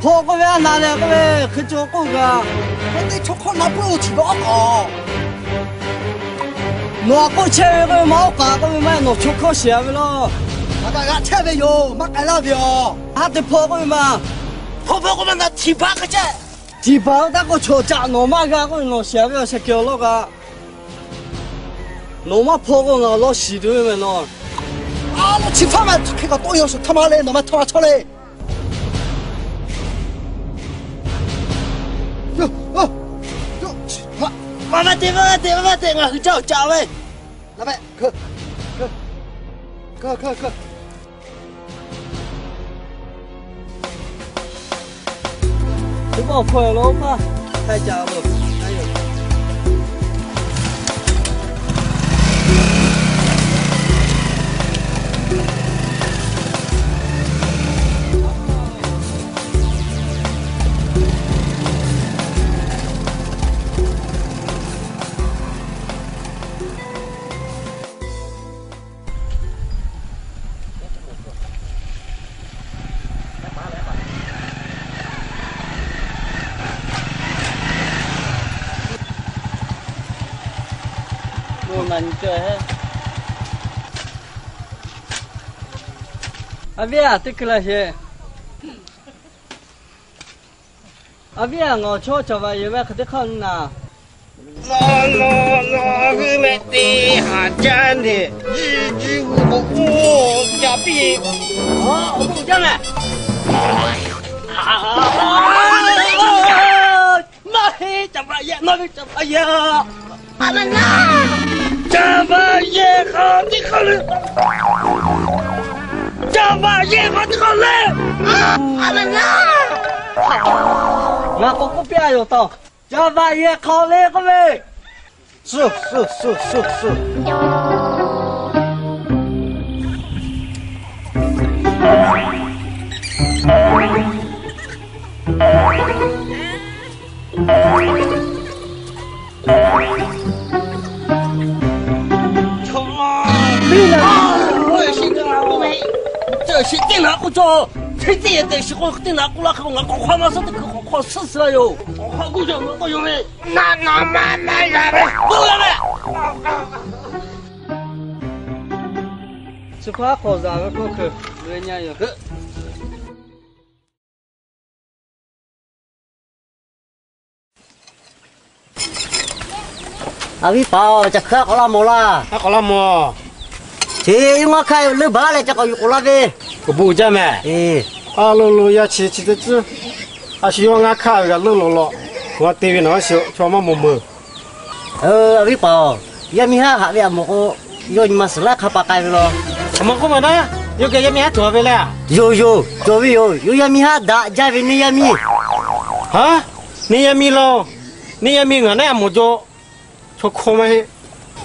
Hpaw k'oˆ ve a na leh k'oˆ ve hk'e cawˬ k'oˆ gaˇ. Hk'e te chaw hkawˇ na puiˉ lo chi beuꞈ awˉ k'aꞈ. Nawˬ a k'oˆ chehˇ ve k'oˆ ve maˇ awˉ k'aꞈ k'oˆ ve maˇ heˆ, nawˬ chaw hkawˇ shiˍ a ve laˇ. Aꞈ kaꞈ g'a chehˇ ve yoˬ, maˇ k'ai laˇ ve yoˬ. Haˉ te hpaw k'oˆ ve maˇ. Hpaw hpaw k'oˆ ve na htiˍ baˬ hk'e chehˇ. Htiˍ baˬ ve taˇ k'oˆ, chaw caꞈ nawˬ maˇ g'a k'oˆ ve nawˬ shiˍ a ve awˬ sheh kehˬ awˬ lawn kaꞈ. Nawˬ maˇ hpaw k'o ngaˬ awˬ lawn shiˍ tuˬ ve mehˬ nawˬ. A lo chi htaˇ maˇ hk'e kaꞈ tawˆ yaw shuˍ htaˇ maˇ le, nawˬ maˇ htaꞈ a chaw le. Maˇ maˇ te, maˇ maˇ te, maˇ maˇ te, ngaˬ hui caˇ awˬ caꞈ ve. Teˇ pawˆ hkawˇ lo hpaˇ hk'a caꞈ loˬ. A viˉ aˬ, teˇ hkui la sheˍ. A viˉ aˬ, ngaˬ chaw caˍ vaꞈ yehˬ ve hk'e teˇ hk'aˇ naˍ. Law law law, hui meh teˇ haꞈ jaˇ nehˬ, jiˇ jiˇ hui k'o, oˇ caˍ piˇ. Oˇ jaˇ meh. Maˇ heˆ, caˍ vaꞈ yehˬ, nawˬ ve caˍ vaꞈ yehˬ. Caˍ vaꞈ yehˬ k'aw teˇ hk'aˇ le. Caˍ vaꞈ yehˬ k'aw teˇ hk'aˇ le. Ngaˬ k'awꞈ k'oˆ piˇ a yoˬ taw. Caˍ vaꞈ yehˬ k'aw le k'oˆ ve. Suh suh suh suh suh. Teˇ naꞈ k'oˆ ve, teˇ shiˍ teˇ naꞈ k'oˆ cawˇ. Teˇ teˇ yehˬ teˇ shiˍ k'o teˇ naꞈ k'oˆ laˇ hk'e k'o, ngaˬ k'awꞈ hk'aw maˇ suhˉ teˇ hkui k'awꞈ hk'aw suhˉ suhˉ yoˬ. K'awꞈ hk'aw k'oˆ cawˇ, ngaˬ k'oˆ yoˬ ve. Naꞈ naꞈ maˇ maˇ g'a ve, k'oˆ g'a ve. Chi hk'aw aˉ k'awꞈ zaˍ ve k'oˆ hk'e ve nyi yoˬ. A viˉ paˍ-oˬ, ca hkui aˉ k'awꞈ laˇ mawˬ laˇ. Aˉ k'awꞈ laˇ mawˬ. Chi yawˇ ngaˇ hk'aˇ leuˆ baˬ leh ca k'awꞈ yuˬ k'oꞈ laˇ ve. K'awꞈ bon jaˇ meh. A lo lo, yaˇ chi chi teˇ tcuhˉ. A shu yawˇ ngaˇ hk'aˇ ve g'a leuˆ lawˬ lawꞈ. G'a te ve nawˬ a shu chaw maˇ mawˬ meuˬ. A viˉ paˍ-oˬ, yaˇ miˇ haˉ haꞈ ve a mawˬ k'o, yawˇ nyi ma suhˍ laiˉ hk'a pa k'ai ve law. A mawˬ k'oˆ maˬ naˉ, yawˇ geh yaˇ miˇ haˉ cawˬ ve le. Yoˬ yoˬ, cawˬ ve yoˬ. Yawˇ yaˇ miˇ haˉ daꞈ jaˇ ve neˇ yaˇ miˇ. Ha, neˇ yaˇ miˇ law. Neˇ yaˇ miˇ ngaˬ naˉ a mawˬ jaw. Chaw hkawˇ maˇ heˆ.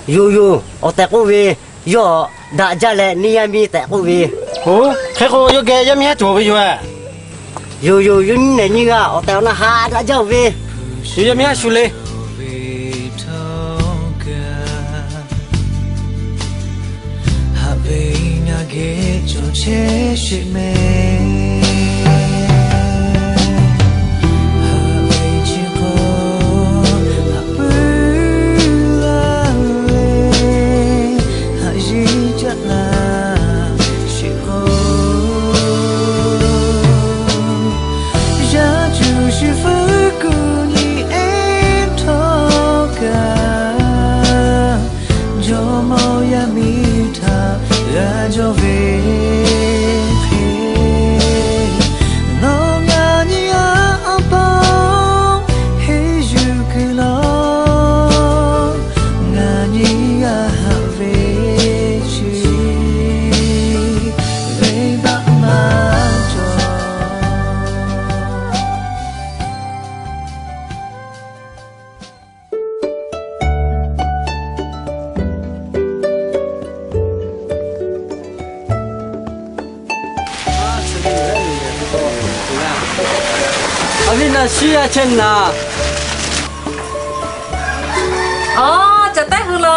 Yoˬ yoˬ, awˬ tehˬ k'oˆ ve, yawˇ daꞈ jaˇ leh neˇ yaˇ miˇ tehꞈ k'oˆ ve. Oˬ, hk'e k'o yawˇ geh yaˇ miˇ haˉ cawˬ ve yoˬ. Yoˬ yoˬ, yawˇ nyiˇ nehˬ nyiˇ g'aˇ awˬ tehˬ awˬ na haꞈ daꞈ jaˇ-oˬ ve. Yawˇ yaˇ miˇ haˉ shu le. Haꞈ ve ngaˬ geh cawˬ chehˇ sheˍ meh. Haꞈ ve chi hk'aw haꞈ puiˉ laˇ ve, haꞈ yeˇ caˆ laˇ sheˍ k'o, yaˇ cuˬ shu fuˉ kuˬ nyi ehˉ htawˇ kaꞈ, jawˇmawˇ yaˇ miˇ htaꞈ g'a jawˇ ve hk'e, nawˬ ngaˬ nyi a awˬ pa heˇ yuˬ kuiˬ law. Ngaˬ nyi g'a haꞈ ve chi venˇbaˆ maˇ cawˬ. A viˉ na shu yaˇ chehˇ naˍ. Aˬ, ca tehˉ hui la.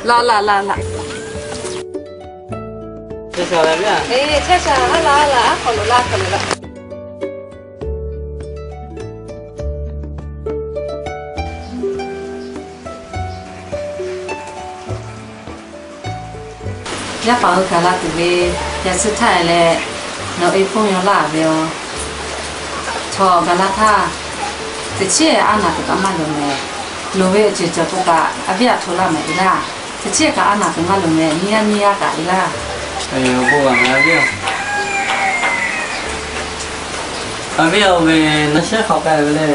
La la la la. Chehˇ sha la viˉ a. Chehˇ sha, a la a la, a hk'aw lo la, hk'aw lo la. Yaˇ paˍ hui gaˬ la tuˬ ve, yaꞈ suh htaˇ leh nawˬ e phone yaw laˇ ve yoˬ. Chaw gaˬ la htaˇ, teˇ chiˉ aˉ naˍ tuˬ kaꞈ maˇ loˍ mehˍ. Loˍ ve awˬ ceuˬ cawˬ k'o kaꞈ, a viˉ aꞈ hto laˇ mehˍ e laˇ. Teˇ chiˉ kaꞈ aˉ naˍ tuˬ maˇ loˍ mehˍ, nyiˇ g'aˇ nyiˇ g'aˇ kaꞈ e laˇ. Awˬ bon a, a viˉ a. A viˉ a, oˇ ve naˆ shehˉ hk'aw k'ai ve le.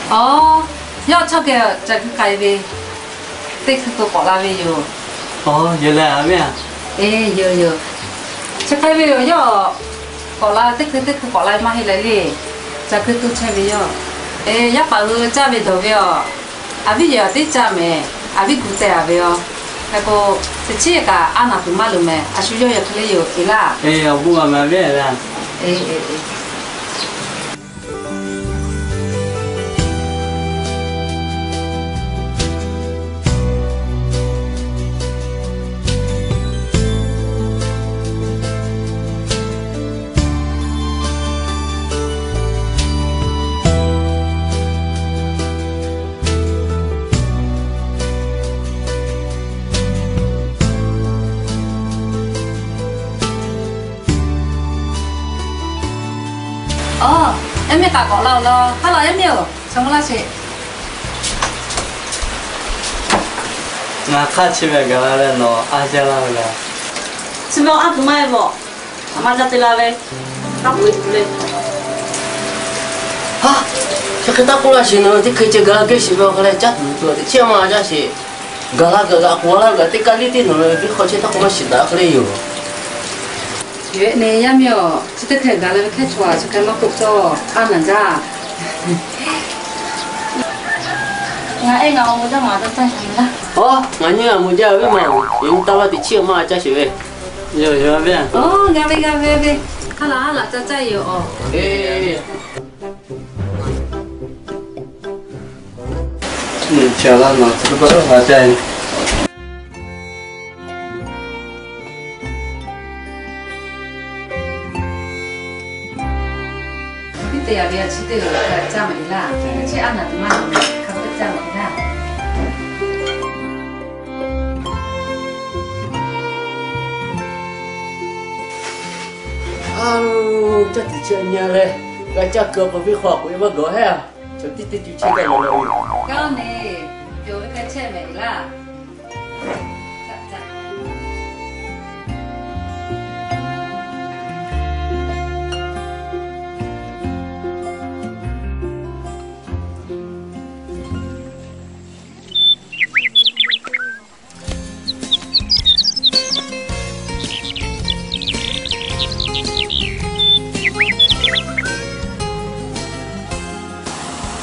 Aˬ, yawˇ chaw keh ca kuiˬ k'ai ve, teˇ hkui k'o k'awꞈ la ve yoˬ. Aˬ, yoˬ leh a viˉ a. Eˬ, yoˬ yoˬ. Chi hk'e ve yoˬ, yawˇ k'awꞈ la, teˇ hkui teˇ hkui k'awꞈ la ve maˇ heˆ leh le. Ca kuiˬ to chehˇ ve yoˬ. Eˬ, yaˇ paˍ hui caˇ ve dawˬ ve aˬ, a viˉ yehˬ teˇ caˇ mehˍ, a viˉ gu teh a ve yoˬ. Hk'e k'o, teˇ chiˉ kaꞈ aˉ naˍ tuˬ maˇ loˍ mehˍ, a shu yawˇ yaꞈ hk'e le yoˬ e laˇ. Eˬ, awˬ bon a, a viˉ a. Eˬ, eˬ, eˬ. Aˬ, yaˇ miˇ k'aꞈ k'awꞈ la-oˬ laˇ. Haˉ laꞈ yaˇ miˇ-oˬ, chaw mawˇ laˇ sheˍ. Ngaˬ hk'aˇ chi ve gaˬ la leh nawˬ a jaˇ laˇ ve le. Chi ve a tuˬ maˇ e vawꞈ. A maˇ jaˇ te la ve. Kaˇ pui e tuˬ le. Haˉ, chi hk'e taˇ k'oˆ laˇ sheˍ, nawˬ teˇ hkui ceh gaˬ la geh sheˍ ve awˬ hk'aw leh caˇ tuˬ tuˬ teˇ chiˉ maˇ jaˇ sheˍ. Gaˬ la gaˬ g'aꞈ k'oˬ laˇ gaˬ teˇ kaˇ liˇ tiˉ nawˬ ve viˉ hk'aw chehˇ taˇ k'oˆ maˇ shiˍ daꞈ hk'e le yoˬ. Yoˬ, neh yaˇ miˇ-oˬ, chi teˇ hkui gaˬ la ve hkehˉ chaw a chi hk'e maˇ k'oˆ cawˇ, aˉ naˍ jaˇ. Ngaˬ e ngaˬ awˬ moˍ jaˇ, ngaˬ taˇ caˇ sheˍ laˇ. Aˬ, ngaˬ nyi ngaˬ moˍ jaˇ ve maˬ, eˬ, taˇ laˇ teˇ chiˉ maˇ caˇ sheˍ ve. Yoˬ yoˬ, a viˉ a. Aˬ, g'a ve g'a ve ve. Haˉ laꞈ haˉ laꞈ caˇ caˇ yoˬ. Eˬ. Nyi cha la na, tcuh ba la ca. Tiˉ te a ve a chi teˇ g'aˇ caˇ maˍ e laˇ. Chi aˉ naˍ tuˬ maˇ loˍ, hk'a peu caˇ maˍ e laˇ. Aˬ, caˇ tuˬ chi nyi leh, g'a caˇ kuiˬ k'o viˉ hk'aw k'oꞈ e maˇ gawˬ heˆ a. Chaw tiˉ teˇ cuˇ chehˇ gaˇ leh leh ve. Gaˇ neˬ, yonˍ ve hk'e chehˇ mehˍ laˇ.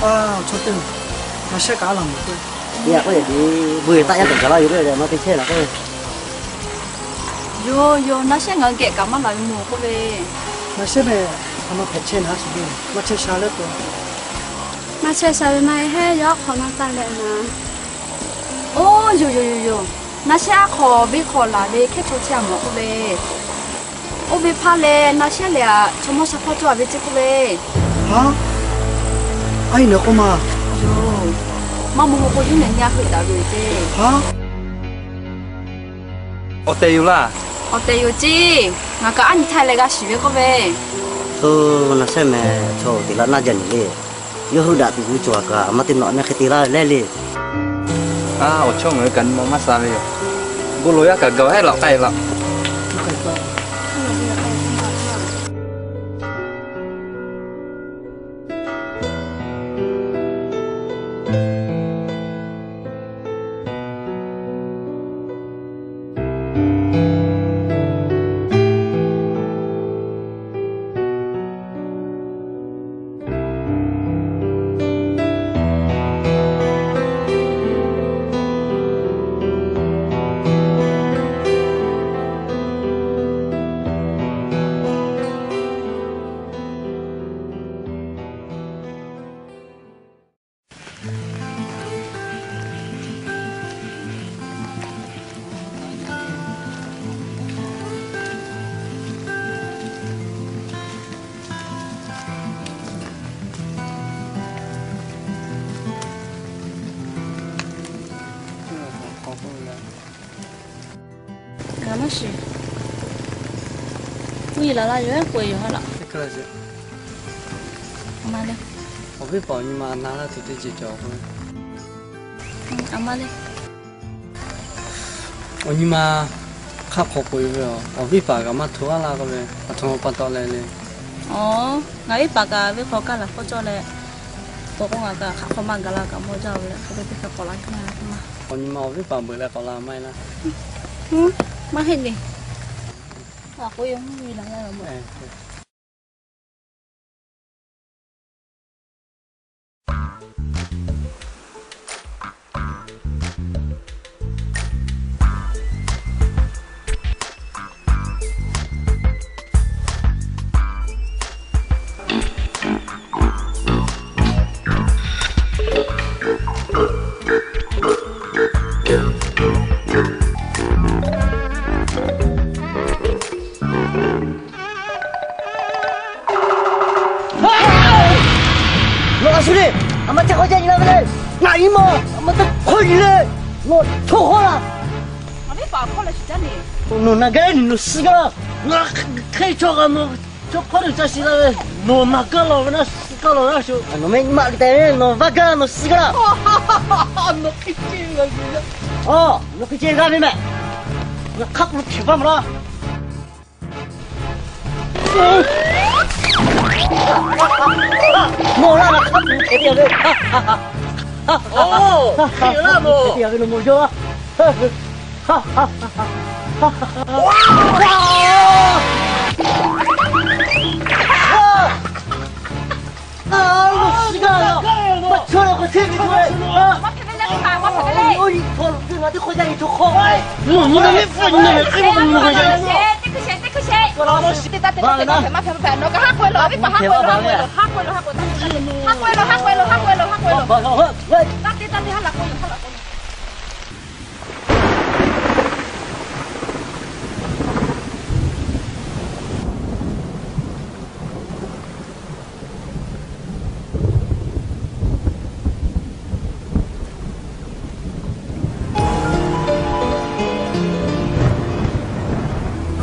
A, chaw teˇ, naˆ shehˉ kaꞈ a laˬ mehˍ k'o. Yaꞈ k'o yaꞈ di, bon taˆ yaˇ teꞈ gaˬ laˇ yoˬ k'o, maˇ te chehˇ laˬ k'o. Yoˬ yoˬ, naˆ shehˉ ngaˬ hui geh kaꞈ maˇ laˬ ve mawˬ k'oˆ ve. Naˆ shehˉ mehˍ, a maˇ hpehꞈ chehˇ naˍ shiˍ ve, maˇ chehˇ sha leh k'o. Maˇ chehˇ sha ve maˇ heˆ, yawˇ aˉ hk'aw naˇ taˇ leh naˍ. Oˇ, yoˬ yoˬ yoˬ yoˬ. Naˆ shehˉ aˉ hk'aw venˇ hk'aw laˬ ve hkehˉ chaw chehˇ a mawˬ k'oˆ ve. Oˇ ve hpaˇ leh naˆ shehˉ lehˬ, chaw mawˇ sha hpawˇ cawˇ a ve ceˇ k'oˆ ve. Haˉ, a e naˬ k'oˆ ma. Yoˬ, maˇ mawˬ k'o, yawˇ nehˬ nyi a heuˆ daꞈ ve ceˇ. Haˉ, awˬ tehˬ yoˬ laˇ. Awˬ tehˬ yoˬ ceˇ. Ngaˬ kaꞈ aˉ nyi htaˇ leh g'a shiˍ ve k'oˆ ve. Oˇ, naˆ shehˉ mehˍ, chaw teꞈ la naˇ jaˇ nyi le. Yawˇ heuˆ daꞈ tuˬ g'uˇ cawˬ kaꞈ, a maˇ teˇ nawꞈ neˇ hk'e te laˇ leh le. A, awˬ chawˇ ngaˬ hui kaꞈ nyi ma maˇ sha ve yoˬ. Bon loˍ yaˇ kaꞈ gaˬ heˆ laꞈ k'ai laꞈ. Shiˍ, uˇ yiˍ laˬ la yoˬ, k'oꞈ e yoˬ ha laꞈ. Awˬ viˉ paˍ awˬ nyi ma na laˇ tuˬ teˇ ceuˬ cawˬ k'o, a ma le. Awˬ nyi ma hk'aˆ hk'aw k'oꞈ e ve, awˬ viˉ paˍ kaꞈ maˇ hto g'aˇ laˇ k'oˆ ve, aˬ htoꞈ ma pa taw leh le. Aˬ, ngaˬ viˉ paˍ kaꞈ venˇ hk'aw kaˇ laˬ hk'awˇ cawˇ leh, k'o k'o ngaˬ kaꞈ hk'aˆ hk'aw maˇ gaˬ la kaꞈ mawˇ jaˇ ve le, hk'e te teˇ hk'e k'awꞈ la kaˇ ma. Awˬ nyi ma awˬ viˉ paˍ beuꞈ leh k'awꞈ la maˇ e laˇ. Maˇ heˆ le. Aˬ k'o yoˬ, mvuhˇ miˬ laˬ la yoˬ. Nawˬ a shu le. A ma chehˇ hk'aw jaˇ nyi la ve le. Ngaˬ nyi ma a ma teˇ hk'awˇ nyi le. Nawˬ hto hk'awˇ laˇ. Nawˬ na gaˇ ni nawˬ suh gaˇ laˇ. Ngaˬ hk'e chaw kaꞈ nawˬ chaw hk'awˇ leuˬ ca shiˍ la ve. Nawˬ naˬ gaˇ lawˬ ve naˉ suh gaˇ lawˬ ve naˉ shu. Nawˬ meh nyi ma te nawˬ vaˇ gaˇ nawˬ suh gaˇ laˇ. Nawˬ hk'e ceh g'a ve, a, nawˬ hk'e ceh g'a ve mehˬ. Ngaˬ hk'aˆ k'o lo hpehꞈ baˇ mawˬ laˇ. Mawˬ laˇ, ngaˬ hk'aˆ k'o lo hpehꞈ ve. Oˇ, hpehꞈ laˇ mawˬ. Hpehꞈ ve lo mawˬ jaˇ.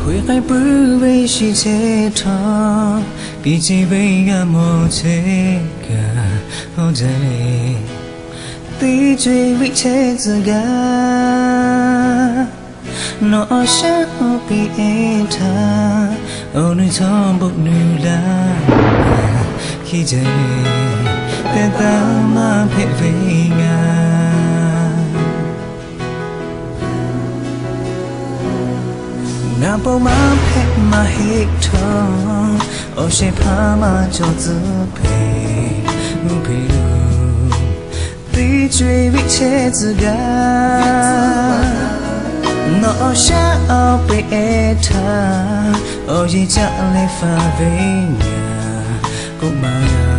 Hk'e k'ai puiˉ ve shiˍ chehˇ htawˇ, piˇ ceˇ ve g'a mawˬ chehˇ kaꞈ, awˬ jaˇ le. Teˇ co-e ve chehˇ tcuh gaˇ. Nawˬ awˬ shaˉ awˬ peꞈ ehˉ htaˇ, awˬ nu chaw bon nu laˇ, hk'e jaˇ le, teˇ taˇ maˇ hpehꞈ ve ngaˬ. Ngaˬ pon maˇ hpehꞈ maˇ heˆ htawˇ, awˬ shehˍ hpaˇ maˇ cawˬ tcuh hpehꞈ, uˉ hpeꞈ lo. Teˇ co-e ve chehˇ tcuh gaˇ. Nawˬ awˬ shaˉ awˬ peꞈ ehˉ htaˇ, awˬ yeˬ caˆ leh faˍ ve ngaˬ k'oˆ maˇ g'a,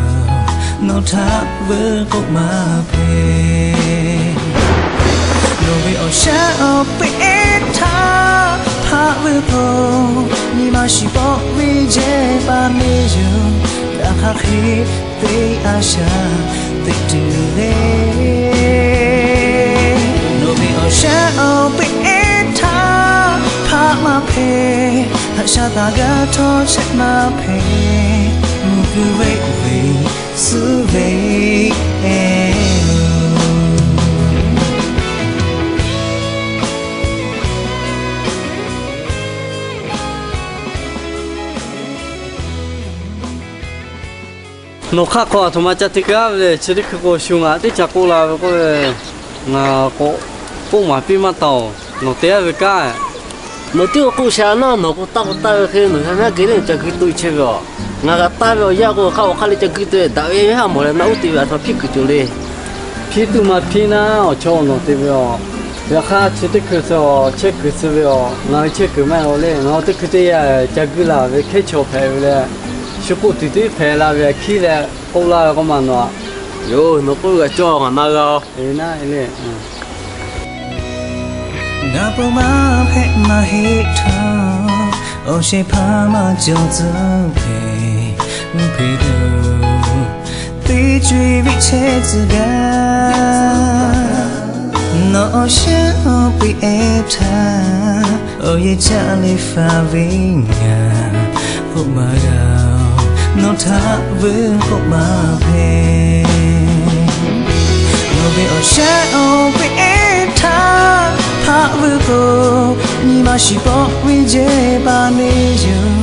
nawˬ htaꞈ veuˬ k'oˆ maˇ hpehꞈ. Nawˬ ve awˬ shaˉ awˬ peꞈ ehˉ htaˇ hpaˆ veuˬ k'o, nyi ma shiˍ pawˆ ve jehˇ pa me yoˬ. Daꞈ hk'aˇ hk'e teˇ a shaˍ teꞈ tuˬ le. Nawˬ ve awˬ shaˉ awˬ peꞈ ehˉ htaˇ hpaˆ maˇ hpehꞈ, haꞈ shaˉ taˍ gaˇ htawˇ chehˇ maˇ hpehꞈ, mvuhˇ guˇ ve ve suhˉ ve ehˉ-oˬ. Nawˬ hk'aˆ hk'aw aˬ htoꞈ ma ca te gaˇ ve le. Chi teˇ hkui k'o shu ngaˬ teˇ caꞈ k'oˆ la ve k'oˆ ve, ngaˬ k'o k'oˆ maˍ piˇ maˇ taˍ-oˬ. Nawˬ te aˉ ve kaˇ, nawˬ tiˉ k'o k'oˆ sha naˉ, nawˬ k'o taˇ k'o taˇ ve hk'e nawˬ ha naˉ geh le caꞈ gui to chehˇ ve aˬ. Ngaˬ kaꞈ taˇ ve awˬ yanˇ k'o hk'aˆ awˬ hk'aˆ le caꞈ gui to daꞈ ve haˉ mawˬ leh naˆ uˉ te ve aˬ htoꞈ hpiˇ kuiˬ cawˬ le. Hpiˇ tuˬ maˇ hpiˇ naˉ awˬ chawˇ nawˬ te ve aˬ. Yaꞈ hk'aˇ chi teˇ hkui suh chehˇ kuiˬ suh ve aˬ, ngaˬ ve chehˇ kuiˬ maˇ heˆ le. Ngaˬ teˇ hkui teˇ yanˇ caꞈ gui laˬ ve hkehˉ chaw hpehꞈ ve leh, shu k'oˆ tuˬ teˇ hpehꞈ la ve hkiˉ leh k'oˆ laˇ ve k'oˆ ma nawˬ aꞈ. Yoˬ, nawˬ k'oˆ ve g'a cawˇ ngaˬ na g'a-oˬ. Ngaˬ pon maˇ hpehꞈ maˇ heˆ htawˇ, awˬ shehˍ hpaˇ maˇ cawˬ tcuh hpehꞈ, uˉ hpeꞈ lo. Teˇ co-e ve chehˇ tcuh gaˇ. Nawˬ awˬ shaˉ awˬ peꞈ ehˉ htaˇ, Awˬ yehˬ caˇ leh faˍ ve ngaˬ k'oˆ maˇ g'a-oˬ, nawˬ htaꞈ vuiˬ k'oˆ maˇ hpehꞈ. Nawˬ ve awˬ shehˉ awˬ ve htaˇ hpaˆ vuiˬ k'o, nyi ma shiˍ pawˆ ve jehˇ ba neˇ yoˬ.